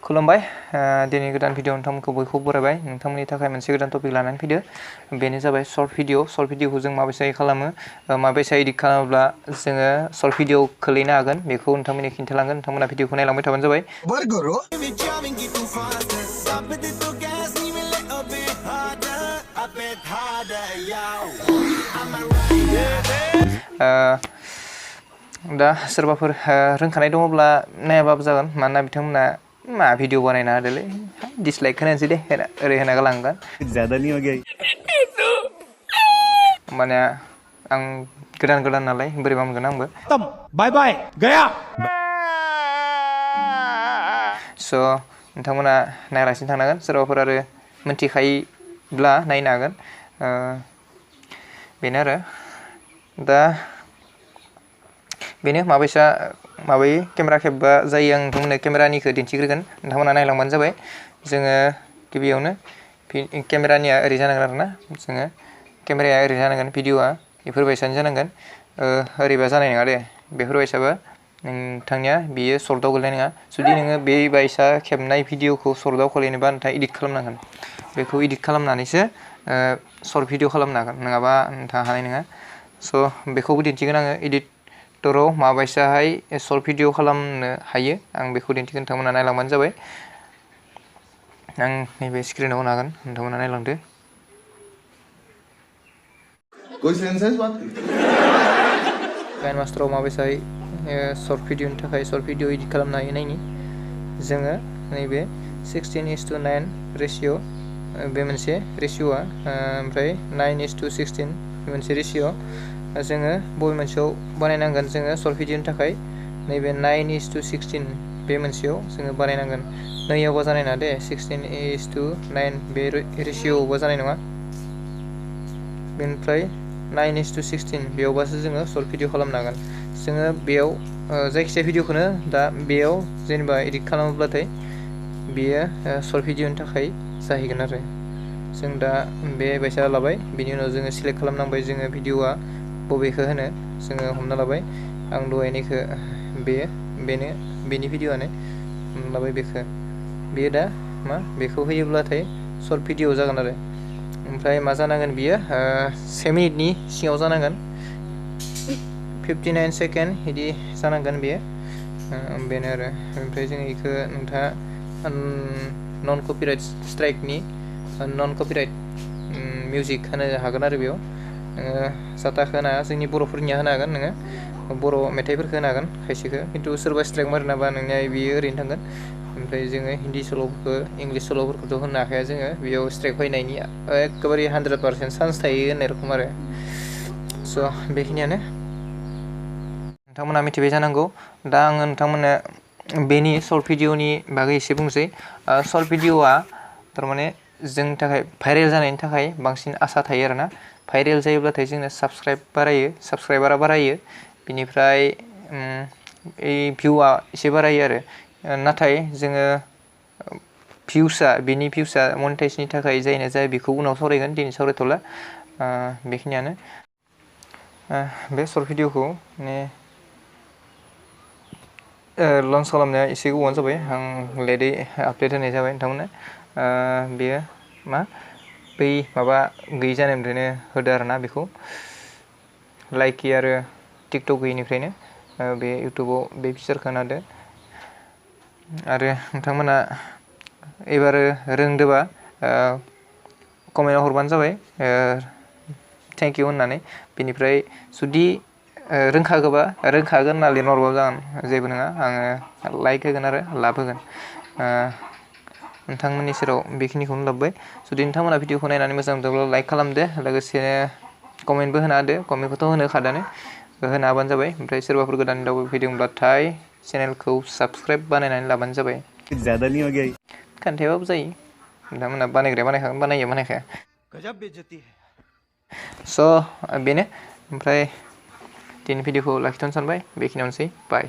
खुलुमबाय दिनै गोदान भिडिअ नोंथांमोनखौ बयखौबो बरायबाय नोंथांमोननि थाखाय मोनसे गोदान टपिक लानानै फैदो बेनो जाबाय सर्ट भिडिअखौ जों माबायसा खालामो माबायसा एडिट खालामोब्ला जोङो सर्ट भिडिअ खोलैनो हागोन बेखौ नोंथांमोननो खिन्थालांगोन नोंथांमोना भिडिअखौ नायलांबाय थाबानो जाबाय दा सोरबाफोर रोंखानाय दङब्ला नायाबाबो जागोन मानोना बिथांमोना मा भिडिअ बानायना होदोलै डिसलाइक होनोसै दे ओरै होना गालांगोन माने आं गोदान नालाय बोरैबा मोनगोन आंबो बाय बाय गया स' नोंथांमोना नायालासिनो थांनांगोन सोरबाफोर आरो मोनथिखायोब्ला नायनो हागोन बेनो आरो दा बेनो माबायो केमेरा खेबबा जायो आं नोंथांमोननो केमेरानिखौ दिन्थिग्रोगोन नोंथांमोना नायलांबानो जाबाय जोङो गिबियावनो केमेरानिया ओरै जानांगोन आरोना जोङो केमेराया ओरै जानांगोन भिडिअआ बेफोरबायसानो जानांगोन ओरैबा जानाय नङा दे बेफोरबायसाबा नोंथांनिया बियो सर्टआव गोलैनाय नङा जुदि नोङो बे बायसा खेबनाय भिडिअखौ सर्टआव खोलैनोबा नोंथाङा इडिट खालामनांगोन बेखौ इडिट खालामनानैसो सर्ट भिडिअ खालामनो हागोन नङाबा नोंथाङा हानाय नङा स' बेखौबो दिन्थिगोन आङो एडिटराव माबायसाहाय सर्ट भिडिअ खालामनो हायो आं बेखौ दिन्थिगोन नोंथांमोना नायलांबानो जाबाय आं नैबे स्क्रिनाव होनो हागोन नोंथांमोना नायलांदो काइन मास्टाराव माबायसाहाय सर्ट भिडिअनि थाखाय सर्ट भिडिअ इडिट खालामनो हायो नायनि जोङो नैबे 16:9 रेशिअ बे मोनसे रेशिअआ ओमफ्राय 9:16 बे मोनसे रेशिअ जोङो बबे मोनसेयाव बानायनांगोन जोङो सर्ट भिडिअनि थाखाय नैबे 9:16 बे मोनसेयाव जोङो बानायनांगोन नैयावबा जानाय नङा दे 16:9 बे रेशिअआवबा जानाय नङा बेनिफ्राय 9:16 बेयावबासो जोङो सर्ट भिडिअ खालामनो हागोन जोङो बेयाव जायखिजाया भिडिअखौनो दा बेयाव जेनेबा एडिट खालामोब्लाथाय बेयो सर्ट भिडिअनि थाखाय जाहैगोन आरो जों दा बे बायसा लाबाय बिनि उनाव जोङो सिलेक्ट खालामनांबाय जोङो भिडिअआ बबेखौ होनो जोङो हमना लाबाय आं दहायनिखौ बेनि भिडिअआनो हमना लाबाय बेयो दा मा बेखौ होयोब्लाथाय सर्ट भिडिअ जागोन आरो ओमफ्राय मा जानांगोन बियो 1 मिनिटनि सिङाव जानांगोन 59 सेकेन्ड बिदि जानांगोन बेयो बेनो आरो ओमफ्राय जों बेखौ नोंथाङा नन कपिराइट स्ट्राइकनि नन कपिराइट मिउजिक होनो हागोन आरो बेयाव जाथाखौ होना जोंनि बर'फोरनिया होनो हागोन नोङो बर' मेथाइफोरखौ होनो हागोन खायसेखौ खिन्थु सोरबा स्ट्राइक मारिनाबा नोंनिया बियो ओरैनो थांगोन ओमफ्राय जोङो हिन्दी सल'फोरखौ इंलिस सल'फोरखौथ' होनो हाखाया जोङो बेयाव स्ट्राइक फैनायनि एकेबारे 100% चान्स थायो होननाय रखम आरो स' बेखिनियानो नोंथांमोना मिथिबाय जानांगौ दा आङो नोंथांमोननो बेनि सर्ट भिडिअनि बागै एसे बुंसै सर्ट भिडिअआ थारमाने जोंनि थाखाय भाइरेल जानायनि थाखाय बांसिन आसा थायो आरोना भाइरेल जायोब्लाथाय जोंनो साबस्क्राइबारा बारायो बिनिफ्राय भिउआ एसे बारायो आरो नाथाय जोङो बेनि भिउसा मनिटाइजनि थाखाय जायोना जाया बेखौ उनाव सावरायगोन दिनै सावरायथ'ला बेखिनियानो बे सर्ट भिडिअखौ माने लन्च खालामनाया एसे गोबावानो जाबाय आं लेटै आपडेट होनाय जाबाय नोंथांमोननो बेयो बै माबा गैयि जानायनिफ्रायनो होदो आरोना बेखौ लाइकि आरो टिकटक गैयिनिफ्रायनो बे इउटुबाव बे फिचारखौ होदो आरो नोंथांमोना एबार रोंदोबा कमेन्टआव हरबानो जाबाय थेंक इउ होननानै बेनिफ्राय जुदि रोंखागोन होनना लिरना हरबाबो जागोन जेबो नङा आङो लाइक होगोन आरो लाभ होगोन नोंथांमोननि सेराव बेखिनिखौनो लाबोबाय जुदि नोंथांमोना भिडिअखौ नायनानै मोजां मोनदोंब्ला लाइक खालामदो लोगोसेनो कमेन्टबो होना होदो कमेन्टखौथ' होनो खादानो होनो हाबानो जाबाय ओमफ्राय सोरबाफोर गोदान दावबाय फैदोंब्लाथाय चेनेलखौ साबस्क्राइब बानायनानै लाबानो जाबाय खोन्थायाबाबो जायो नोंथांमोना बानायग्राया बानायखागोन बानायखाया स' बेनो ओमफ्राय दिनै भिडिअखौ लाखिथ'नो सानबाय बेखिनियावनोसै बाय